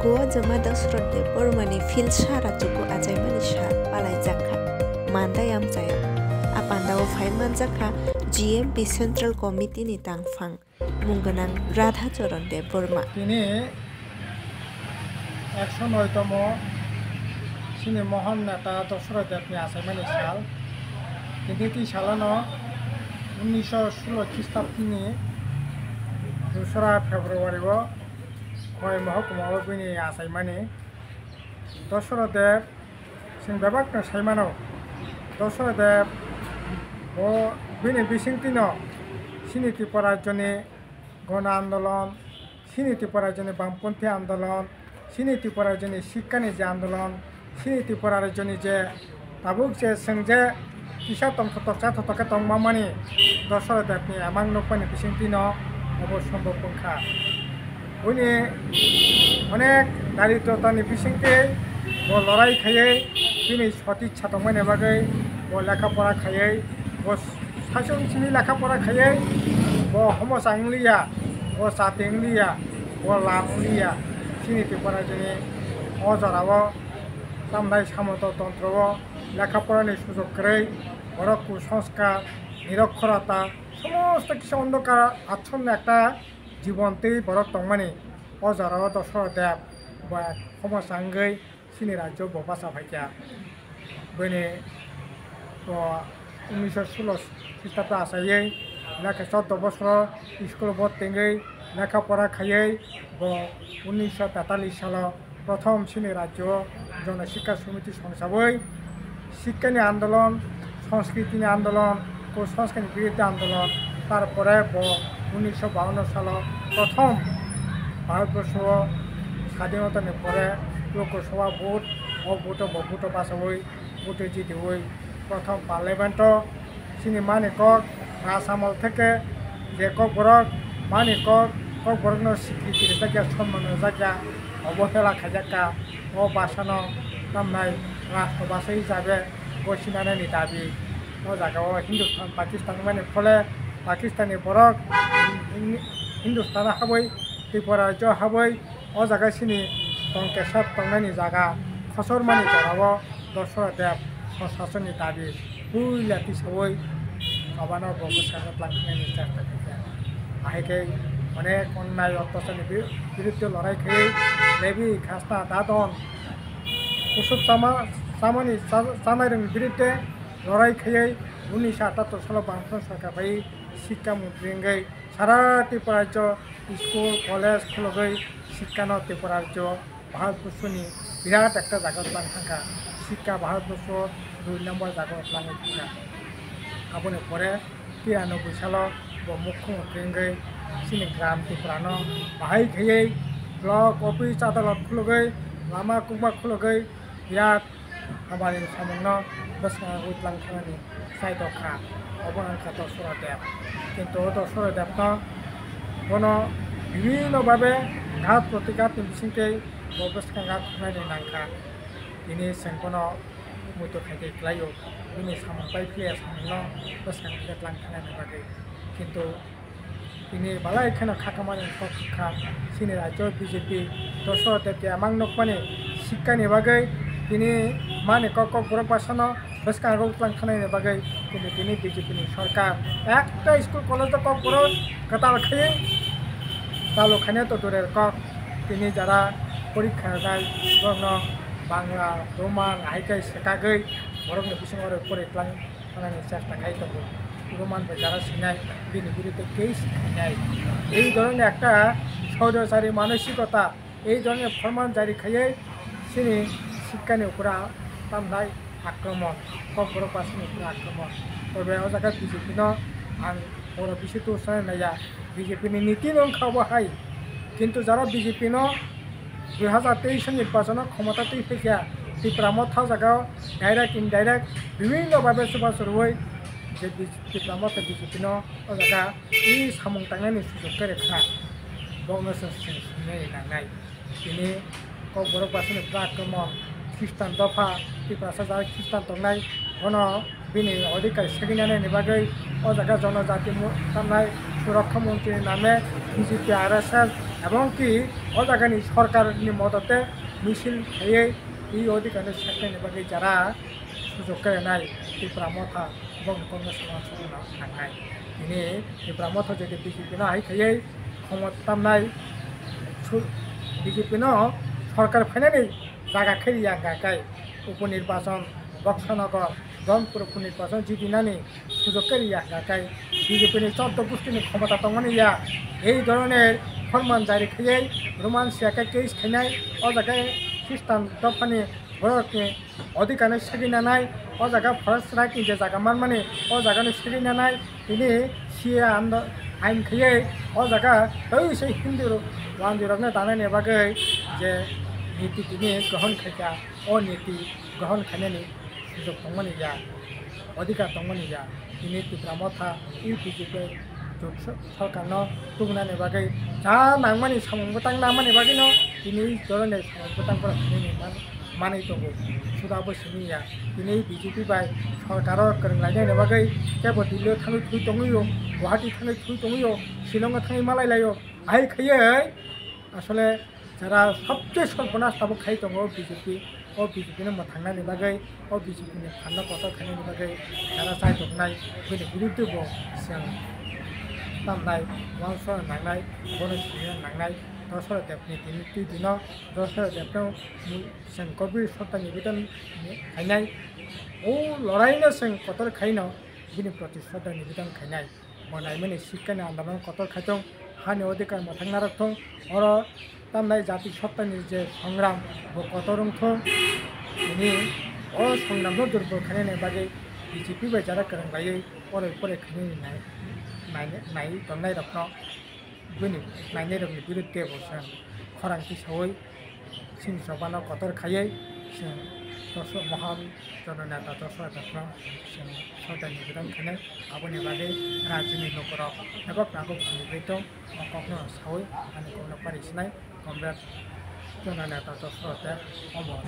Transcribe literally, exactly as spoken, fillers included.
Kuwajama Dosrot Debbarmani phil sara chuku achaimani sal palaijak kha Mandai amchaio. A pandao phai manjak kha G M P Central Committee ni tangphang mung gwnang Radha Charan Debbarma. Tini ekso noi tomo chini Mohon Neta Dosrot Debni achaimani sal. Tini twi salono unnisho sulo Khristabni dusra February o Khowai Mohokuma o bini achaimani. Dosrot Deb chwng bebak no sai mano. Dosrot Deb bo bini bisingtwi no chini Tripura rajyoni Gona Andolon, chini Tripura rajyoni Bamponthi Andolon, chini Tripura rajyoni Sikkani je Andolon, chini Tripura rajyoni je tabuk je chwng je kisa tongthok toksa thothok khe tongma mani Dosrot Debni amang nukmani bisingtwi no obo sombok wngkha. Buini onek daridrotani bisingtwi bo lorai khaiwi bini soti chatokmani bagwi bo lekha pora khaiwi bo saichung simi lekha pora khaiwi bo homosa wngliya, bo chati wngliya, bo lam wngliya. Chini Tripura rajyoni o jorao tamnai samanto tontro o lekha porani sujok kwrwi, borok kusanskar, nirokkhorata, somosto kisa ondokar achomno ekta jibon twi borok tongmani o jorao Dosrot Deb bo homosa wngwi chini rajyo bo bacha phaikha. Bini bo unnisho sulo Khristabdo achaiwi lekha choddo bosoro school bo tengwi lekha pora khaiwi bo unnisho tetallis salo prothom chini rajyo Jono Sikha Samiti songsawi Sikkani andolon, Sanskritini andolon, Kusanskar ni biruddhe andolon, tarpore bo unnisho bawanno salo prothom Bharatborsho sadhinotani pore Lok Sabha vote, o vote o bo vote o bachawi, vote o jitiwi, prothom parliament o chini mani kok Raj Amal theke je kokborok mani kok, kokborokno sikriti rijak ya, sonman rijak ya, obohela khaijak kha, o bhasano tamnai rashtra bhasha hisabe goshinani dabi. O jaga o Hindustan, Pakistan mani phole Pakistani borok Hindustan habwi Tripura rajyo habwi o jaga chini tongkesa tongnani jaga khosormani jorao Dosrot Deb swsasonni dabi puila tisawi abano bo bwskango twlang khlainani chesta khaikha. Ahai khe onek onnai ottacharni bi-, biruddhe lorai khaiwi Levi, Khasna, Dadon, kusuk chama-, chamani cha-, chanairokni biruddhe lorai khaiwi unnisho atattor salo Bamfront sorkar bai sikka montri wngwi sara Tripura rajyo school, college khulogwi sikkano Tripura rajyo Bharatborsoni birat ekta jaga twlang thangkha, sikka Bharatborsho dui number jaga twlangwi thangkha. Aboni pore tiranoboi salo bo mukhyamantri wngwi chini gram Tripurano bahai khaiwi block, office, adalat khulogwi, lama kukma khulogwi birat hamari samungno bwskango twlang khanani chai tongkha, obo wngkha Dosrot Deb. Kintu o Dosrot Debno bono bibhinno babe ghat protighatni bisingtwi bo bwskango khanani nangkha. Tini chwng bono muitu khaidi klaio, bini samung pai phiya samungno bwskango twlang khanani bagwi. Kintu tini balai kheno khakamani kok kha chini rajyo B J P Dosrot Deb amang nukmani sikkani bagwi tini mani kok, kokborok bwsano bwskango twlang khanani bagwi, kintu tini B J P ni sorkar ekta school college o kokborok kwtal khaiwi chalu khainai to durer kok, tini jara porikha rwnai borokno Bangla, Roman hai khe swkagwi borokni bisingo oro pori twlang khanani chesta khai tongo. Roman bai jara sinai bini biruddhe case khainai. Ei dhoroner ekta soirochari manosikota, ei dhoroner forman jari khaiwi chini sikkani upora tamnai akromon, kokborok bwsani upora akromon. Tobe o jaga B J P no ang oro bisi tu sanai naiya, B J P ni niti no wngkha obo hai. Kintu jara B J P no dui hazar teis ni nirbachono khomota twi phaikha, Tipra Motha o jaga o direct indirect bibhinno bhabe chubachu rwui je B J P, Tipra Motha B J P no o jaga twi samung tangnani sujok khe rwkha, bokno chwng sini sumnani nangnai. Tini kokborok bwsani bwkha kwmon Khristan dopha, Tiprasa jaga Khristan tongnai, bono bini odhikar seginani bagwi o jaga jonojati mu-, tamnai surakha montri ni name B J P R S S Ebong ki o jagani sorkarni modote misil khaiwi twi odhikar seknani bagwi jara sujok khe nai Tipra Motha bokni kokno saman suguna nangnai. Tini Tipra Motha jodi B J P no hai khaiwi khomot tamnai su-, B J P no sorkar phainani jaga khe ya hwnkha khe upo nirbachon Boksonogor Donpur upo nirbachon jidinani sujok khe ya hwnkha khe B J P ni chordo gustini khomota tongmani ya ei dhoroner phorman jari khaiwi Roman siyakhe case khainai o jaga Khristan dophani borokni odhikar no segwi nanai, o jaga forest right ni je jaga manmani o jaga no segwi nanai, tini C A A ando-, ain khaiwi o jaga tei se Hindu rok, wanjwi rok no tangnani bagwi je niti tini grohon khaikha, o niti grohon khainani sujok tongmani ya, odhikar tongmani ya, tini Tipra Motha, tei B J P jot so-, sorkarno tubunani bagwi cha nangmani samung bwtang nangmani bagwino tini doroni samung bwtang borok hinwi man-, manwi tongo. Suda bo simi ya, tini B J P bai sorkaro kwrwng lainani bagwi teibo Delhi-o thangwi thwi tongwio, Guwahati thangwi thwi tongwio, Shillong-o thangwi malai laio. Hai khaiwi asole jara sobse sorbonas tabuk khai tongo B J P, o B J P no mwthangnani bagwi, o B J P ni phanno kotor khainani bagwi jara chaitok nai, bini biruddhe bo chwng tamnai, uansukna nangnai, bono siniya nangnai. Dosra Debni tini twi dino, Dosra Debno chwng kobwi sota nibedan khainai. O loraino chwng kotor khaino bini proti sota nibedan khainai. Bo naimani sikkani andolon kotor khaitong, hani odhikar mwthangna rok thung, oro tamnai jati sottani je songram bo kotor wngthung, tini o songramno durbol khainani bagwi B J P bai jara kwrwng laiwi poroi poroi khainani nai, nai, nai tongnai rokno, bini nainai rokni biruddhe bo chwng khorang tisawi chini chobano kotor khaiwi chwng dosra Mohan Jananeta dosra dosra chwng sota nibedan khainai. Aboni bagwi rajini lukurok eba kagok khulugwi tong, o kokno sawi ani kokno pari sinai Comrade Jananeta dosra tei omo.